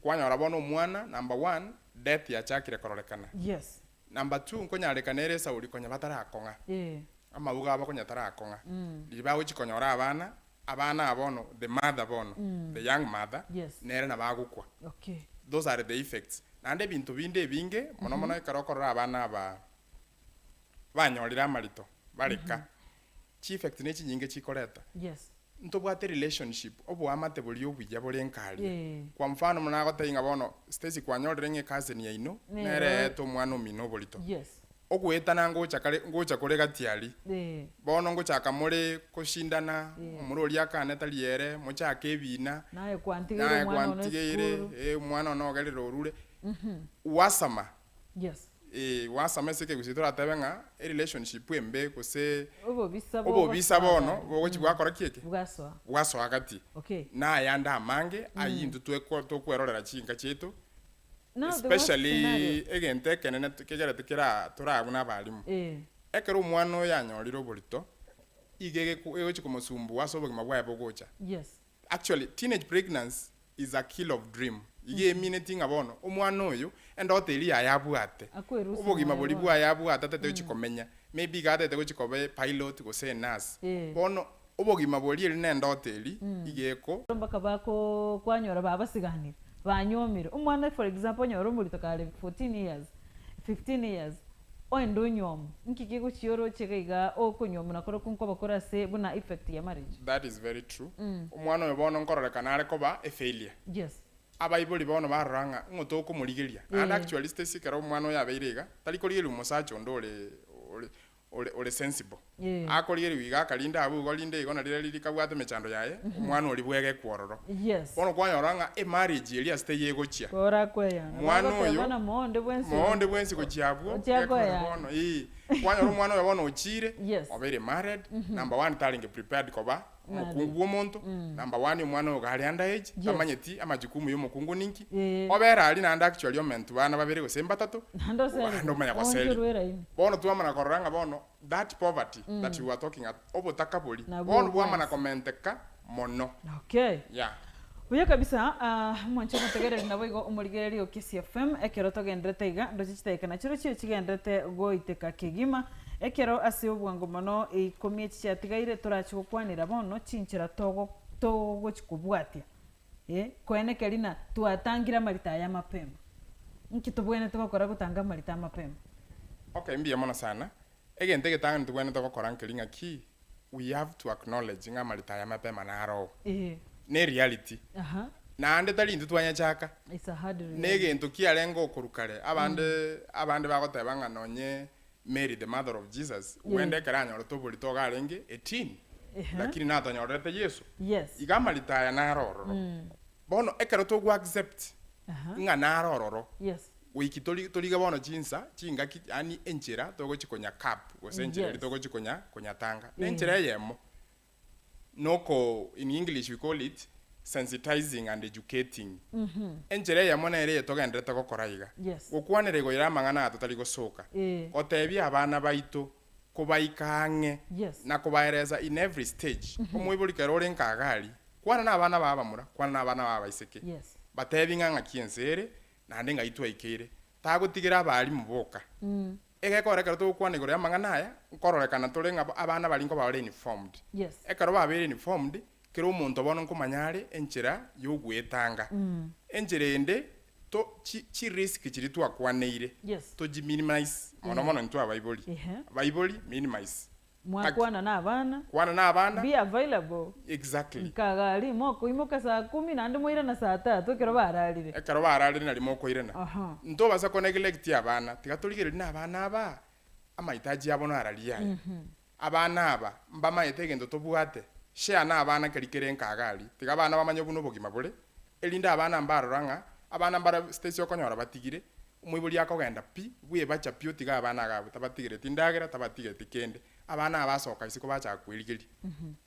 Kwanyora bono omwana number one, death yachakire kororekana. Yes. Number two, nkonyarekana ere esauri konya batarakong'a, Eeh. amauga abo konya tarakong'a, riria bagochia konyora abana, Abana aba bono, the mother bono, the young mother, Yes. nere nabo agokwa. Okay. Those are the effects. Naende ebinto binde ebinge, mono mono ekero okorora abana aba banyorire amarito, bareka, chieffects ne chinyinge chikoreta. Yes. Ntobwate relationship, oboamate boria obuya bore nka aria. Eh. Kwa mfano buna nagotebia ng'a bono, Stacy kwanyorire ng'a ecousin yaino, Nere nere eete omwana omino oborito. Yes. Ogoetana ngocha kare ngocha kore gati aria. Eh. Bono ngochaka more koshindana, Eh. omoro oria akane tari ere, mochake ebina, Naye kwantigeire naye omwana one kwantigeire, esukuru. eh, omwana one ogerire orure. Wasama, Yes. eh, wasama ase ekegusii toratebe ng'a erelationship embe gose Obobisa obobisa bogosoa bono gati. bogochi bwakora ki eke? Bwasoa. Bwasoa gati. Okay. Na ayande amange, ayio intwe tweko tokwerorera chinka chiaito, Now the worst Especially scenario. egento ekenene kegerete kera torabe buna abalimu. Eh. Ekero omwana oyo anyorire oborito, iga egeku egochi komosumbua ase obogima bwaye bogocha. Yes. Actually, teenage pregnancy is a kill of dream. Iga emineti ng'a bono, omwana oyo, endoto eria yaye abwate, Akwerusia obogima moyo boria bono. bwaye abwate atete gochi komenya, maybe iga atete gochi koba epilot gose enurse. Eh. Bono, obogima boria eri na endoto eria, iga eko. Mpaka bako kwanyora babasiganire. Banyuomire, omwana for example onyore omorito kare 14 years, 15 years, oende onyuomwe, nki kegochia oroche iga igaa okonyuomwa nakorokwo nkoba kore ase buna effect ya marriage? That is very true. Omwana oyo bono nkororekana are koba e failure. Yes. Abaibori bono barora ng'a ng'o tokomorigeria. Naende Eh. actually Stacy ekero omwana oyo abeire iga, tari korigereria omosacha onde ore ore. ore ore sensible. Eh. Akorigereria iga akarinda abwo igo rinde igo na riria riria kabwate emechando yaye, omwana oria bwegekwa ororo. Yes. Bono kwanyora ng'a emarriage eria ase teiyo egochia. Kora kweyana. Mwana oyo, Bagotebana moonde bwensi. moonde bwensi gochia abwo, Ochia gekogera koeyana. bono ee, kwanyora omwana oyo bono ochire, Yes. obeire married, number one tarenge prepared koba omokungu bwa omonto, number one omwana oyo iga are under age, Yes. tamanyeti amajukumu ya omokungu ninki, Eh. obere aria naende actually omentwe bana babere gose mbatato, Naende oseri. naende omanya goseri. Oonchorwe eraini. Bono twamana korora ng'a bono that poverty that you were talking at, obotaka boria, Nabwo bono bwamana bwensi. komenteka mono. Okay. Yeah. Buya kabisa, ah, mwanche omotegereri naboigo omorigereria o Kisii FM, ekero togenderete iga, ndoche chidakika nachiro chio chigenderete goiteka kegima, ekero ase obwango mono ikomi echi chiatigaire torachi gokwanera bono chinchera togo togochi kobwatia eh, koenekeria ng'a twatangire amarita aya mapema. Nki tobwenerete gokora gotanga amarita amapema? Okay, mbuya mono sana. Egento egetang'ani tobwenerete gokora nkeri ng'aki, we have to acknowledge ng'a amarita aya mapema naro oo. Eeh. Ne reality. Aha. Naende tari intwe twanyachaka, It's a hard na reality. egento kiarenge okorwa kare, abande abande bagoteba ng'a nonye Mary the mother of Jesus, Yeah. huenda ekero anyorete oborito iga arenge a teen, Ehe. lakini natonyorerete Yeso. Yes. Iga amarita aya naro ororo. Bono ekero togo accept Aha. ng'a naro ororo, Yes. goiki tori toriga bono chinsa, chingaki yaani enchera togochi konya curb gose enchera eria Yes. togochi konya konyatanga. Na Eh. enchera eyemo, noko in English we call it sensitizing and educating. Enchera eyemo nere eye togenderete gokora iga. Yes. Gokwanera igo ere amang'ana aya totari gosoka. Eh. Gotebia abana baito, kobaika ang'e, Yes. na kobaeresa in every stage. Omoibori kero ore nka iga aria, kwana na abana ba abamura, kwana na abana ba abaiseke. Yes. Batebi ng'a ng'aki ense ere, naende ng'ai twaikeire. Tagotigera abalimu boka. Egekora ekero togokwana igoro y'amang'ana aya, nkororekana tore ng'a abana baria nkoba bare informed. Yes. Ekero babeire informed, kera omonto bono nkomanya are enchera yogoetanga. Enchera ende, to chi chirisk chiria twakwaneire, Yes. toji minimize mono mono intwe abaibori. Ehe. Abaibori, minimize. Mwakwana na abana. Kwana na abana. Be available. Exactly. Nkagari mokoimoka saa kumi naende moirana saa tatu ekero bararire. Ekero bararire nari mokoirana. Aha. Ntobasa ko neglect abana, tiga torigererie na abana aba, amahitaji abo nararia aya. Abana aba, mbamaete egento tobwate, share na abana keri kere nkaga aria, tiga abana bamanye buna obogima bore, erinde abana mbarora ng'a, abana mbare stage okonyora batigire, omoibori akogenda pi, bwebacha pi otige abana iga abwo, tabatigereti ndagera, tabatigereti kende. Abana aba basoka isiko bachaka kwerigeria.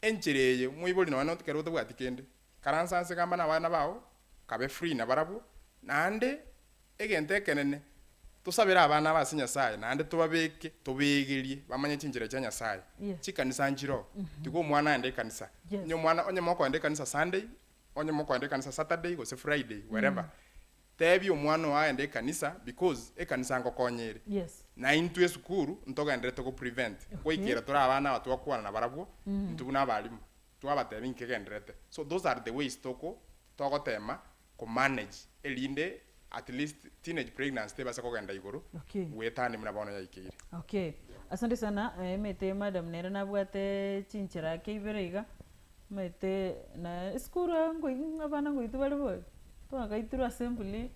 Enchera eye, omoibori nonye ekero otabwati kende, karansa nse gamba na abana bao, kabe free nabarabwo, naende, egento ekenene, tosabere abana aba ase Nyasaye, naende tobabeke, tobegerie, bamanye chinchera chia Nyasaye. Yes. Chikanisa nchiroo, tiga omwana aende ekanisa. Yes. Onye omwana, onye mokoenda ekanisa Sunday, onye mokoenda ekanisa Saturday gose Friday, wherever, tebia omwana oo aende ekanisa because ekanisa ngokonya ere. Yes. Na intwe esukuru, ntogenderete go prevent, goikera tore abana aba twakwana nabarabwo, intwe buna abalimu, twabatebia nkegendererete. So those are the ways toko togotema ko manage erinde at least teenage pregnancy tebase kogenda igoro, Okay. goetania buna bono yaikeire. Okay. Asante sana, eh, emete madam nere nabwate chinchera ake ibere iga, omanyete na esukuru aa ngoi abana ngoitwa bare bori, twagaitirwe assembly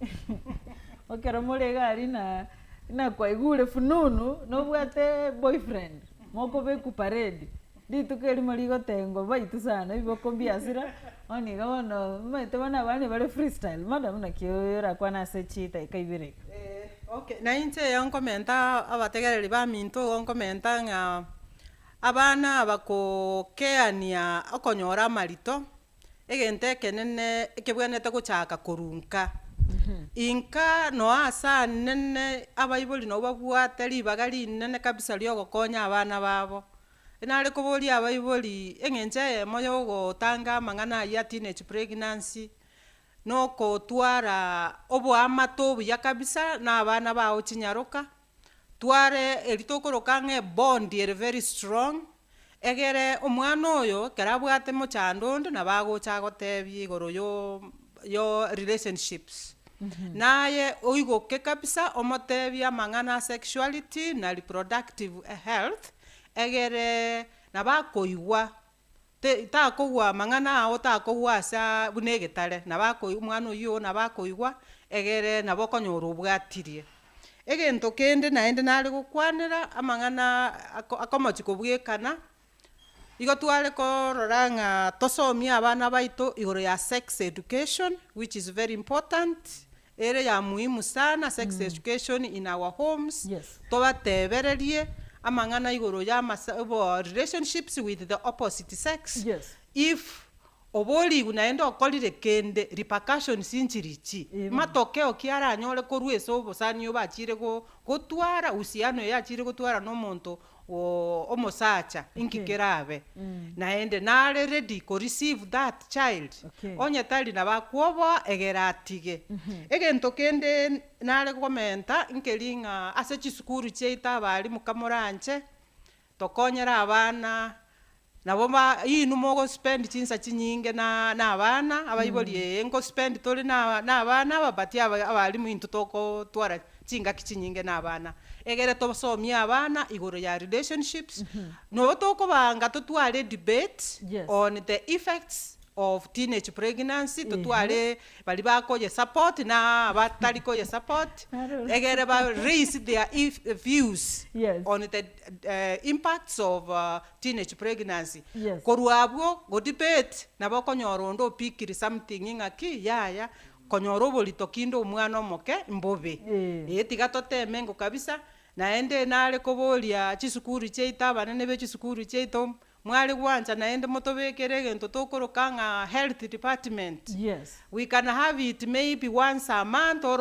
ekero more iga aria na na kwaigure fununu nobwate boyfriend, mokobekwa parade, rituko erimo rigotengwa baitwe sana ebiboko mbiasira, bono iga bono omanyete bono abana bare freestyle, madam naki orakwane ase chidaika ibere iga. Eh, okay, na inche eyo nkomenta abategereri baminto igo nkomenta ng'a abana aba kokeania okonyora amarito, egento ekenene ekebwenerete gochaka korwa nka. Inka noa ase anene abaibori nabo babwate ribaga rinene kabisa ria ogokonya abana babo. Nare koboria abaibori eng'encho eyemo ya ogotanga amang'ana aywo ya teenage pregnancy, na okotwara oboamate obuya kabisa na abana bao chinyaroka, tware eri tokoroka ng'a ebond ere very strong, egere omwana oyo ekero abwate mochando onde nabo agocha agotebia igoro yo yo relationships. Naye oigoke kabisa omotebie amang'ana a sexuality na reproductive health, egere nabo akoigwa te takogwa amang'ana ao takogwa asa buna egetare, nabo akoi omwana oywo nabo akoigwa, egere nabo okonyora obwatirie. Egento kende naende nare gokwanera, amang'ana ako akomochi kobwekana, igo tware korora ng'a tosomie abana baito igoro ya sex education, which is very important, ere ya muhimu sana sex education in our homes, Yes. tobatebererie amang'ana igoro ya amasa obo relationships with the opposite sex, Yes. if Oborigwe naende okorire kende, repercussions nchirichi, matokeo ki aranyore korwa ase obosani obo achire gotwara, uhusiano eye achire gotwara na omonto omosacha, inki kerabe? Naende nare ready ko receive that child? Onye tari nabo akwoboa egere atige. Egento kende nare komenta nkeri ng'a ase chisukuru chiaito abalimu kamoranche, Tokonyere abana, nabo ba inwe mogospend chinsa chinyinge na na abana, abaibori ee ngospend tore na na abana aba but aba abalimu intwe tokotwara chingaki chinyinge na abana. Egere tosomie abana igoro ya relationships, nobo tokobanga totware debate Yes. on the effects of teenage pregnancy, totware baria bakoye support na abatari koye support, egere ba raise their if views Yes. on the impacts of teenage pregnancy. Yes. Korwa abwo go debate nabo okonyora onde opikiri something ng'aki yaya, konyora oborito kinde omwana omoke mbobe. Eh. Eh tiga toteme ingo kabisa, naende nare koboria chisukuru chiaito abanene be chisukuru chiaito, Mware gwancha naende motobekere egento tokoroka ng'a health department. Yes. We can have it maybe once a month or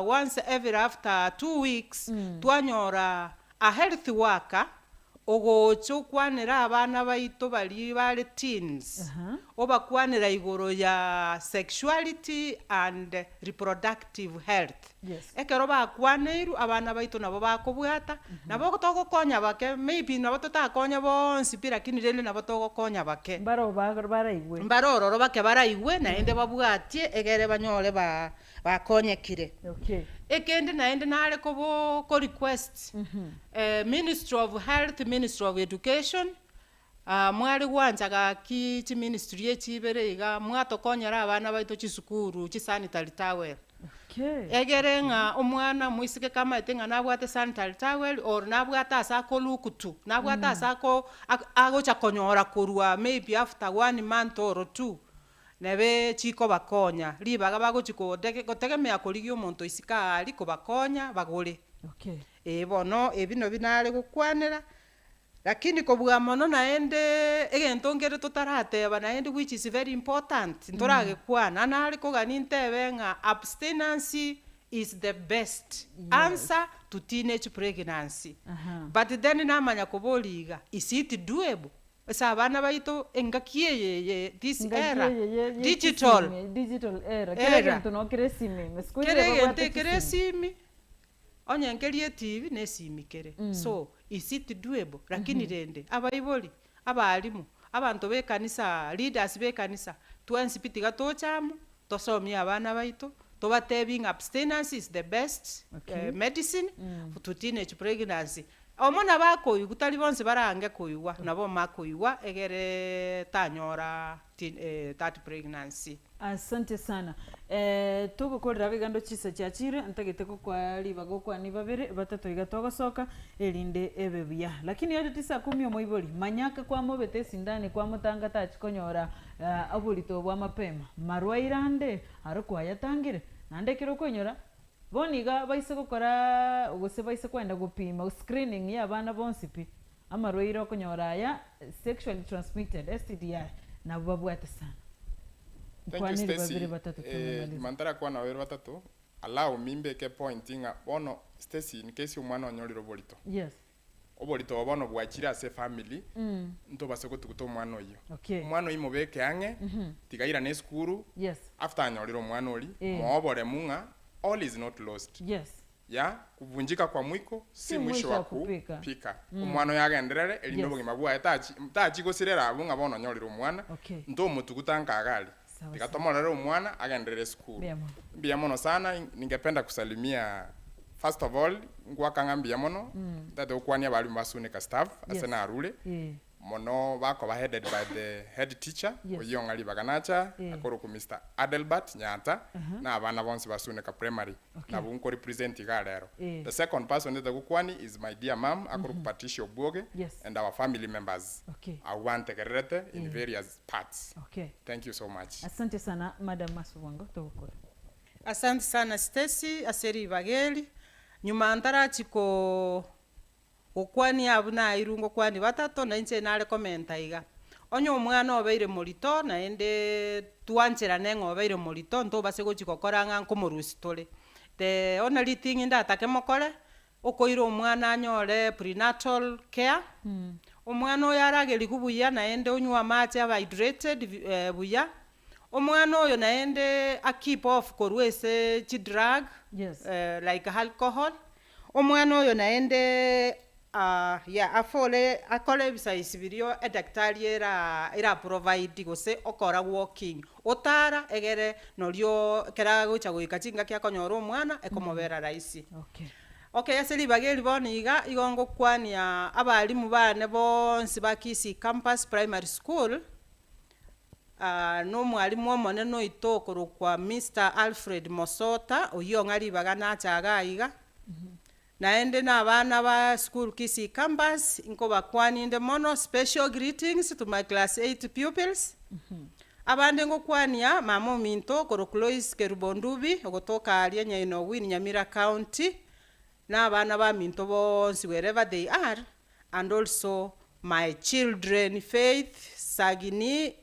once every after 2 weeks, twanyora a health worker ogocha okwanera abana baito baria bare teens, obakwanera igoro ya sexuality and reproductive health. Yes. Ekero bakwaneirwe, abana baito nabo bakobwata, nabo togokonya bake, maybe nabo totakonye bonsi pi lakini rende nabo togokonya bake. Mbaro baraigwe. Mbare ororo bake baraigwe, naende babwatie, egere banyore ba bakonyekire. Okay. Ekende naende nare kobo ko request, Ministry of Health, Ministry of Education, mware gwancha gaki chiministry echi ibere iga, mwatokonyera abana baito chisukuru chisanitary towel. Okay. Egere ng'a omwana omoiseke kamaete ng'a nabwate sanitary towel or nabwate ase akolook to, nabwate ase ako agocha konyora korwa maybe after one month or two, nebe chikobakonya, ribaga bagochi kodege gotegemea korigia omonto isiko aria kobakonya bagore. Okay. Eh bono ebi nabio nare gokwanera, lakini kobua mono naende egento nkere totarateba naende which is very important, ntoragekwana, nare kogania ntebe ng'a abstinence is the best answer to teenage pregnancy. Aha. But then namanya koboria iga, is it doable? Ase abana baito engaki eye ye this era, digital digital era kera Era. egento no kere esime ime siku hizi kere egento babwate ekere chisimi. esimi, onye nkeri etv na esimi kere. So, is it doable? Lakini rende, abaibori, abalimu, abanto ba ekanisa, leaders ba ekanisa, twensi pi tiga toche amo, tosomie abana baito, tobatebi ng'a abstinence is the best Okay. medicine to teenage pregnancy. Omo nabo akoigwa, tari bonsi barange koigwa, nabo omo akoigwa egere tanyora teen that pregnancy. Asante sana. Eh, togokorera abegando chisa chiachire ntagete gokwa ribaga okwani babere batato iga togosoka erinde ebe buya lakini yote tisa kumi omoibori manyaka kwamobete esindani kwamotanga tachikonyora uh, oborito bwa mapema marwaire ande aro kwayatangire naende ekero okonyora bono iga baise gokora gose baise kwenda gopima screening ya abana bonsi pi amarwaire okonyora aya sexually transmitted STDI nabo babwate sana. Thank you Nkwaneri Stacy. babere batatu tumemaliza. Mantara kwana babere batatu allow me mbeke point ng'a bono Stacy in case omwana onyorire oborito Yes. oborito obo bono bwachire ase efamily ntobase gotuguta omwana oyio Okay. omwana oyio mobeke ang'e tiga airane esukuru Yes. after anyorire omwana ori Eh. mooboremu ng'a all is not lost Yes. ya kuvunjika kwa mwiko si Si mwisho mwisho wa wa kupika. kupika omwana oyo agenderere erinde Yes. obogima bwaye tachi tachigosirera abwo ng'a bono onyorire omwana Okay. ntomotuguta nkagari Sawa tiga sawa. tomorere omwana agenderere esukuru Mbuya mono. mbuya mono sana ningependa kusalimia first of all ngwakang'a mbuya mono ntate gokwania abarimu basunika staff ase Yes. narure Eh. Mono bakoba headed by the head teacher, Yes. oyio ng'a ribaga nacha, Eh. akorokwa Mister Adelbert Nyaata, na abana bonsi ba Suneka Primary, Okay. nabwo nko represent igaa rero. Eh. The second person ndete gokwani is my dear mum, akorokwa Patricia Obwoge, Yes. and our family members, Okay. abwo bantegererete in Eh. various parts. Okay. Thank you so much. Asante sana madam Asubwango togokora. Asante sana Stacy ase ribaga eri, nyuma ntarachi koo Gokwania abwo nairwe ngokwania batato, na inche nare komenta iga. Onye omwana obeire morito, naende twancherane ng'a obeire morito, ntobase gochia gokora ng'a nkomorusia tore. The only thing ndatake mokore, okoira omwana anyore prenatal care, omwana oyo aragerigwe buya naende onywe amache abe hydrated buya, omwana oyo naende a keep off korwa ase chidrug, Yes. like alcohol, Omwana oyo naende yeah, afore akore ebisaisi biria edaktari era era provide gose okora walking, otara egere norio ekero agocha goika chingaki akonyora omwana ekomobera rahisi. Okay. Okay ase ribaga eri bono iga, igo ngokwania abalimu bane bonsi ba Kisii Campus Primary School, na omwalimu omonene oito okorokwa Mister Alfred Mosota, oyio ng'a ribaga nache iga iga. Naende na abana ba school Kisii Campus, nkobakwania inde mono, special greetings to my class eight pupils. Abande ngokwania mama ominto okorokwa Loice Kerubo Ndubi, ogotoka aria Nyainogwini Nyamira County, na abana baminto bonsi wherever they are, and also my children Faith, Sagini,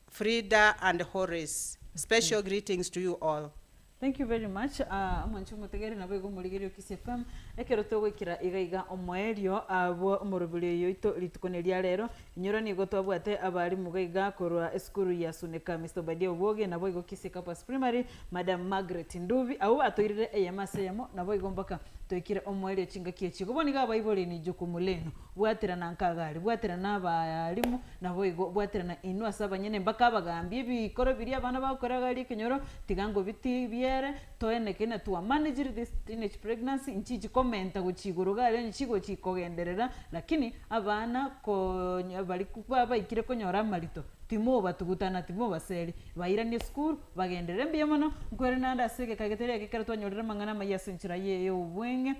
Frida and Horace. Special greetings to you all. Thank you very much omwanchi omotegeri nabo igo omorigereria o Kisii FM ekero togoikera iga iga omoerio bwa omoroberi oyo oito rituko neria rero inyora nigo twabwate abarimu iga iga korwa esukuru ya Suneka Mister Obadia Obwoge nabo igo Kisii Campus Primary Madam Margaret Ndubi abwo batoirire eyemo ase eyemo nabo igo mpaka Toikire omoerio chingaki echi. Igo bono iga abaibori ni jukumu lenu, bwaterana nkagari, bwaterana abaalimu, naboigo bwaterana inwe ase abanyene mpaka abagaambi ebikoro biria abana bagokora iga aria ekenyoro, tiga ngobiti biere, toeneke na twamanagire this teenage pregnancy, nchichi komenta gochia igoro iga aria onye chigochi kogenderera, lakini abana konya bari baikire konyora amarito. Timobatugutana, timobaseria, bairanie esukuru, bagenderere mbuya mono. Nkwere naende ase egeka getari eke ekero twanyorire amang'ana amaya ase enchera ye y'obweng'e,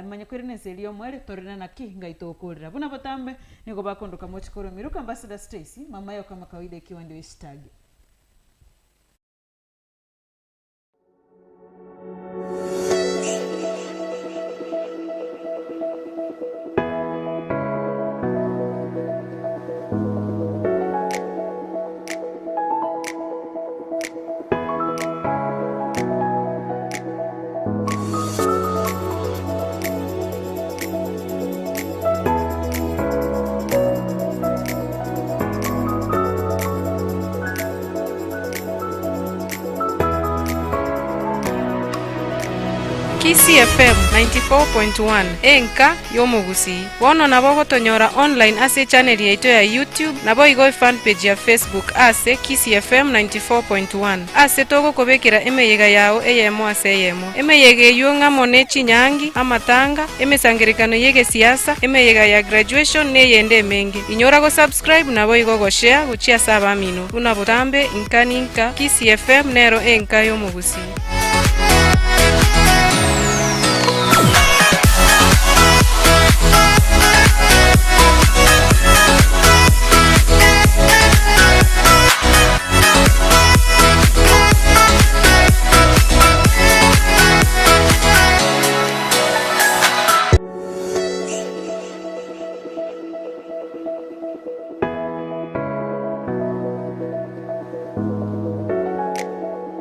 manya kwere nense eria y'omoerio, torore naki ngai tokorera. Buna botambe nigo bakondoka moche korwa Miruka Ambassador Stacy, mama yao kama kawaida ikiwa ndio hashtag. Kisii FM 94.1 enka y'omogusii. Bono nabo ogotonyora online ase echannel yaito ya YouTube naboigo efanpage ya Facebook ase Kisii FM 94.1 ase togokobekera emeyega yao eyemo ase eyemo. Emeyega eyio ng'amo ne chinyangi, amatanga, emesangererekano y'egesiasa, emeyega ya graduation neyende emenge. Inyora go subscribe naboigo go share gochia ase abamino. Buna botambe inka ninka, Kisii FM nero enka y'omogusii.